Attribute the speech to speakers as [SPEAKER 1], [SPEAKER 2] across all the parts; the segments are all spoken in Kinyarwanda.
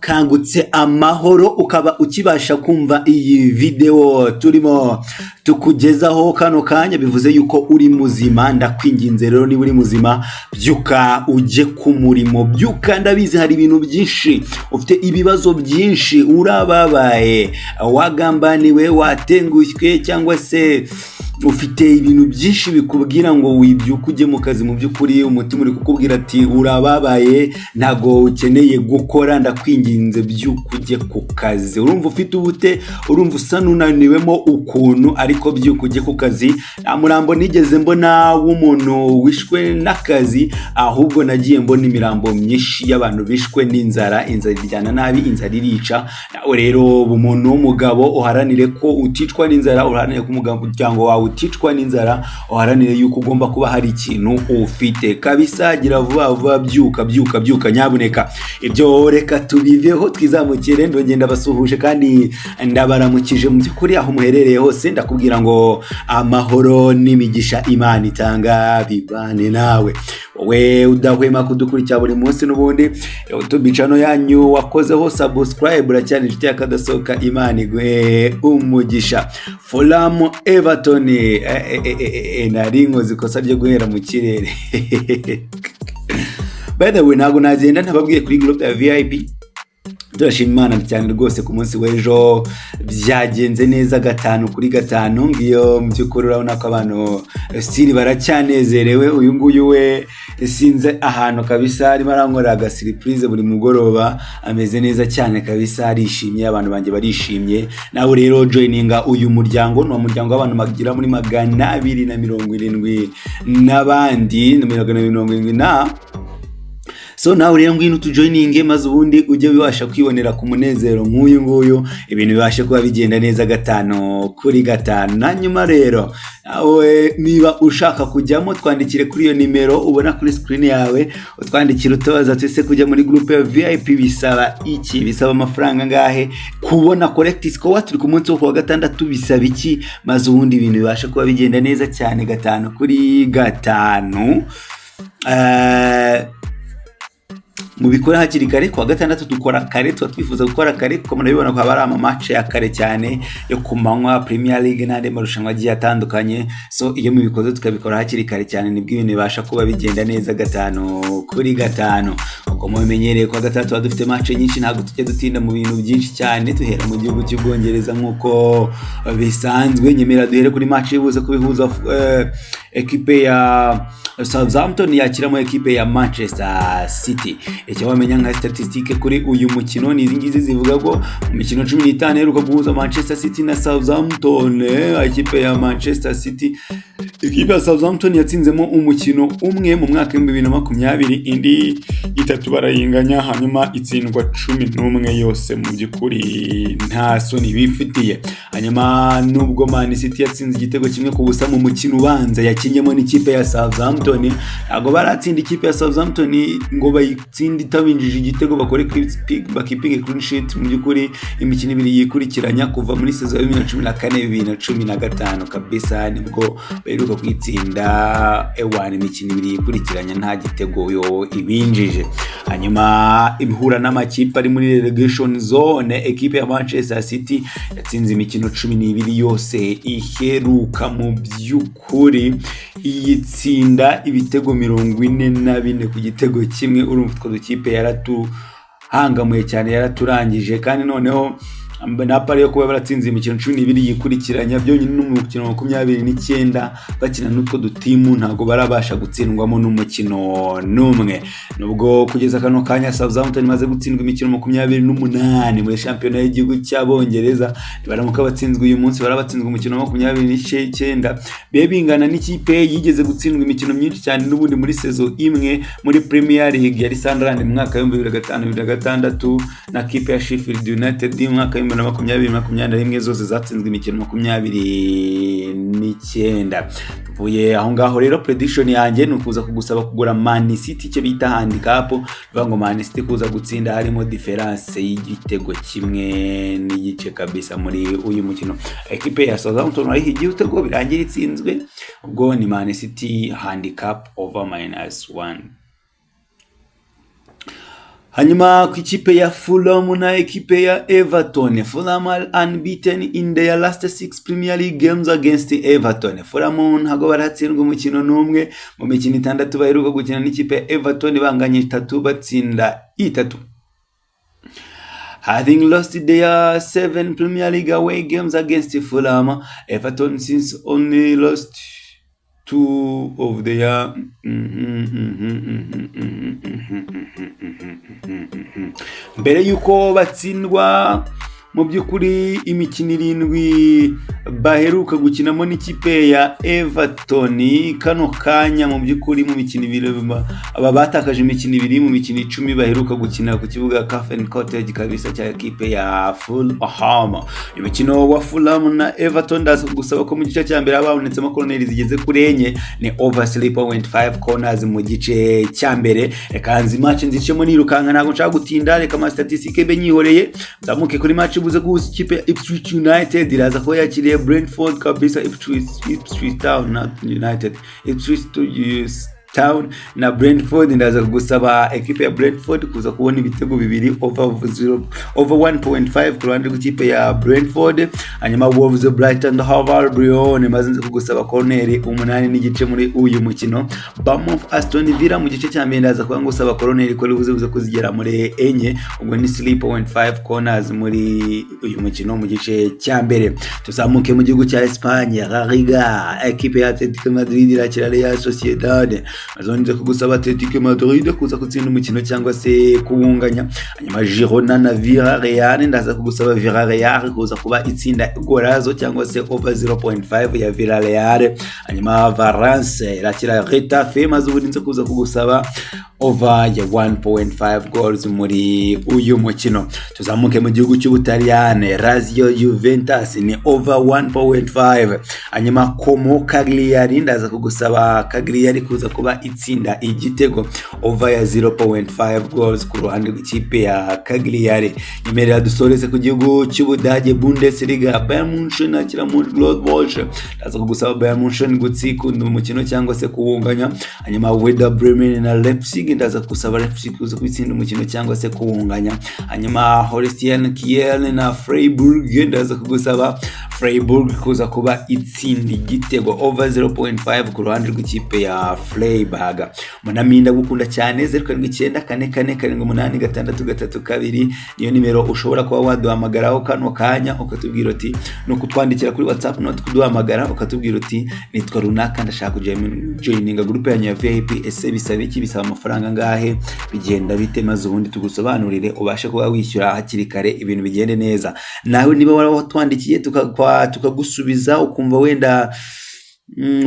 [SPEAKER 1] Wakangutse amahoro, ukaba ukibasha kumva iyi videwo turimo tukugezaho kano kanya, bivuze yuko uri muzima. Ndakwinginze rero, niba uri muzima, byuka ujye ku murimo. Byuka, ndabizi hari ibintu byinshi ufite, ibibazo byinshi, urababaye, wagambaniwe, watengushywe, cyangwa se ufite ibintu byinshi bikubwira ngo wibyuke ujye mu kazi. Mu by'ukuri umutima uri kukubwira ati urababaye, ntabwo ukeneye gukora. Ndakwinginze, byuka ujye ku kazi. Urumva ufite ubute, urumva usa n'unaniwemo ukuntu, ariko byuka ujye ku kazi. Nta murambo nigeze mbona w'umuntu wishwe n'akazi, ahubwo nagiye mbona imirambo myinshi y'abantu bishwe n'inzara. Inzara iryana nabi, inzara irica. Nawe rero umuntu w'umugabo, uharanire ko uticwa n'inzara, uharanire ko umuryango wawe uticwa n'inzara, uharanire yuko ugomba kuba hari ikintu ufite kabisa. Gira vuba vuba, byuka, byuka, byuka nyabuneka. Ibyo reka tubiveho, twizamukire. Ndongenda basuhuje kandi ndabaramukije. Mu by'ukuri aho muherereye hose, ndakubwira ngo amahoro n'imigisha Imana itanga bibane nawe, wowe udahwema kudukurikira buri munsi. N'ubundi YouTube channel yanyu wakozeho subscribe, uracyari inshuti y'akadasohoka, Imana iguhe umugisha. Fulham Everton, nari nkoze ikosa ryo guhera mu kirere. By the way, ntabwo nagenda ntababwiye kuri group ya VIP. Turashima Imana cyane rwose, ku munsi w'ejo byagenze neza 5 kuri 5. Ngiyo, mu by'ukuri urabona ko abantu still baracyanezerewe. Uyu nguyu we sinze ahantu kabisa, arimo arankorera agasurprise buri mugoroba, ameze neza cyane kabisa, arishimye, abantu banjye barishimye. Nawe rero joininga uyu muryango, ni umuryango w'abantu bagera muri 270 n'abandi na 270 na so. Nawe rero ngwino utujoininge, maze ubundi ujye ubasha kwibonera ku munezero nk'uyu nguyu, ibintu bibashe kuba bigenda neza 5 kuri 5. Hanyuma rero nawe niba ushaka kujyamo, twandikire kuri iyo nimero ubona kuri screen yawe, utwandikire utubaza twese: kujya muri groupe ya VIP bisaba iki? Bisaba amafaranga angahe? Kubona correct score, turi ku munsi wo kuwa gatandatu, bisaba iki? Maze ubundi ibintu bibashe kuba bigenda neza cyane 5 kuri 5. Mubikore hakiri kare. Kuwa gatandatu dukora kare, tuba twifuza gukora kare kuko murabibona ko haba ari amamatch ya kare cyane yo ku manywa, Premier League n'andi marushanwa agiye atandukanye. So iyo mubikoze tukabikora hakiri kare cyane, nibwo ibintu bibasha kuba bigenda neza 5 kuri 5. Uko mubimenyereye, kuwa gatandatu tuba dufite match nyinshi, ntabwo tujya dutinda mu bintu byinshi cyane. Duhera mu gihugu cy'Ubwongereza nk'uko bisanzwe. Nyemera duhere kuri match ibuze kubihuza ekipe ya Southampton yakiramo ekipe ya Manchester City. Icyo wamenya nka statistique kuri uyu mukino ni izi ngizi, zivuga ko mu mikino 15 iheruka guhuza Manchester City na Southampton, ekipe ya Manchester City, ekipe ya Southampton yatsinzemo umukino umwe mu mwaka wa 2020,
[SPEAKER 2] indi itatu barayinganya, hanyuma itsindwa 11 yose. Mu by'ukuri
[SPEAKER 1] nta soni bifitiye. Hanyuma nubwo Man City yatsinze igitego 1-0 mu mukino ubanza yakinyemo n'ikipe ya Southampton, ntabwo baratsinda ikipe ya Southampton ngo bayitsinde itabinjije igitego, bakore bakeepinge clean sheet. Mu by'ukuri imikino ibiri yikurikiranya kuva muri saison ya 2014 2015 kabisa, nibwo baheruka kuyitsinda ewana imikino ibiri yikurikiranya nta gitego yo ibinjije. Hanyuma ihura n'amakipe ari muri relegation zone. Ekipe ya Manchester City yatsinze imikino 12 yose iheruka, mu by'ukuri iyitsinda ibitego 44 ku gitego 1. Urumva utwo dukipe yaratuhangamuye cyane, yaraturangije. Kandi noneho na pari yo kuba baratsinze imikino 12 yikurikiranya byonyine, n'umukino 29 bakina n'utwo dutimu, ntabwo barabasha gutsindwamo n'umukino n'umwe. Nubwo kugeza kano kanya Southampton imaze gutsindwa imikino 28 muri shampiyona y'igihugu cy'Abongereza, baramuka batsinzwe uyu munsi barabatsinzwe umukino wa 29, bibe bingana n'ikipe yigeze gutsindwa imikino myinshi cyane n'ubundi muri saison imwe muri Premier League, yari Sunderland mu mwaka wa 2005 2006, na kipe ya Sheffield United mu mwaka wa 2020 21, zose zatsinzwe imikino 29. Tuvuye aho ngaho rero, prediction yanjye ni ukuza kugusaba kugura Man City, icyo bita handicap, bivuga ngo Man City kuza gutsinda harimo difference y'igitego 1.5 kabisa muri uyu mukino. Ekipe ya Southampton ariho igitego birangira itsinzwe. Ubwo ni Man City handicap over -1. Hanyuma ku ikipe ya Fulham na ekipe ya Everton, Fulham are unbeaten in their last six Premier League games against Everton. Fulham ntabwo baratsindwa umukino n'umwe mu mikino 6 baheruka gukina n'ikipe ya Everton, banganya itatu, batsinda itatu. Having lost their seven Premier League away games against Fulham, Everton since only lost two of their mbere y'uko batsindwa. Mu by'ukuri imikino 7 baheruka gukinamo n'ikipe ya Everton kano kanya, mu by'ukuri mu mikino 2 aba batakaje imikino 2 mu mikino 10 baheruka gukina ku kibuga Craven Cottage kabisa cya ekipe ya Fulham. Umukino wa Fulham na Everton, ndaza gusaba ko mu gice cya mbere habonetsemo koroneri zigeze kuri enye, ni over 3.5 corners mu gice cya mbere. Reka nzi match nzicemo nirukanka, ntabwo nshaka gutinda. Reka ama statistique mbe nyihoreye, nzamuke kuri match buze guhuza ikipe ya Ipswich United, iraza kuba yakiriye Brentford kabisa. Ipswich Town, not United, Ipswich Town na Brentford. Ndaza gusaba ekipe ya Brentford kuza kubona ibitego bibiri, over 0, over 1.5 ku ruhande rw'ikipe ya Brentford. Hanyuma Wolves, Brighton Hove Albion, maze nze kugusaba koroneri 8.5 muri uyu mukino. Bournemouth, Aston Villa, mu gice cya mbere ndaza kuba ngusaba koroneri ko buze buze kuzigera muri enye, ubwo ni 3.5 corners muri uyu mukino mu gice cya mbere. Tuzamuke mu gihugu cya Espagne, La Liga, ekipe ya Atletico Madrid irakira Real Sociedad, maze nze kugusaba Atletico Madrid kuza gutsinda umukino cyangwa se kuwunganya. Hanyuma Girona na Villarreal, ndaza kugusaba Villarreal kuza kuba itsinda golazo cyangwa se over 0.5 ya Villarreal. Hanyuma Valence irakira Getafe, maze ubundi nze kuza kugusaba over ya 1.5 goals muri uyu mukino. Tuzamuke mu gihugu cy'Ubutaliyane, Lazio, Juventus, ni over 1.5. Hanyuma Como, Cagliari, ndaza kugusaba Cagliari kuza kuba itsinda igitego, over ya 0.5 goals ku ruhande rw'ikipe ya Cagliari. Nyemerera dusoreze ku gihugu cy'Ubudage, Bundesliga, Bayern Munchen akira Mönchengladbach, ndaza kugusaba Bayern Munchen gutsinda umukino cyangwa se kuwunganya. Hanyuma Werder Bremen na Leipzig, ndaza gusaba Leipzig kuza kwitsinda umukino cyangwa se kuwunganya. Hanyuma Holstein Kiel na Freiburg, ndaza kugusaba Freiburg kuza kuba itsinda igitego, over 0.5 ku ruhande rw'ikipe ya Freiburg. Munami, ndagukunda cyane. 0794478632 niyo nimero ushobora kuba waduhamagaraho kano kanya ukatubwira uti, ni ukutwandikira kuri WhatsApp no kuduhamagara ukatubwira uti: "Nitwa runaka, ndashaka kujoininga groupe yanyu ya VIP. Ese bisaba iki? Bisaba amafaranga angahe? Bigenda bite?" Maze ubundi tugusobanurire, ubashe kuba wishyura hakiri kare, ibintu bigende neza. Nawe niba waratwandikiye tukagusubiza, ukumva wenda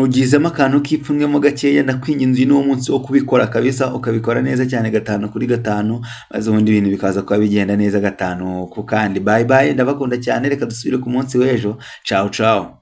[SPEAKER 1] ugizemo akantu k'ipfunwemo gakeya, ndakwinginze, uyu ni wo munsi wo kubikora kabisa, ukabikora neza cyane gatanu kuri gatanu, maze ubundi ibintu bikaza kuba bigenda neza gatanu ku kandi. Bye bye, ndabakunda cyane. Reka dusubire ku munsi w'ejo. Ciao ciao.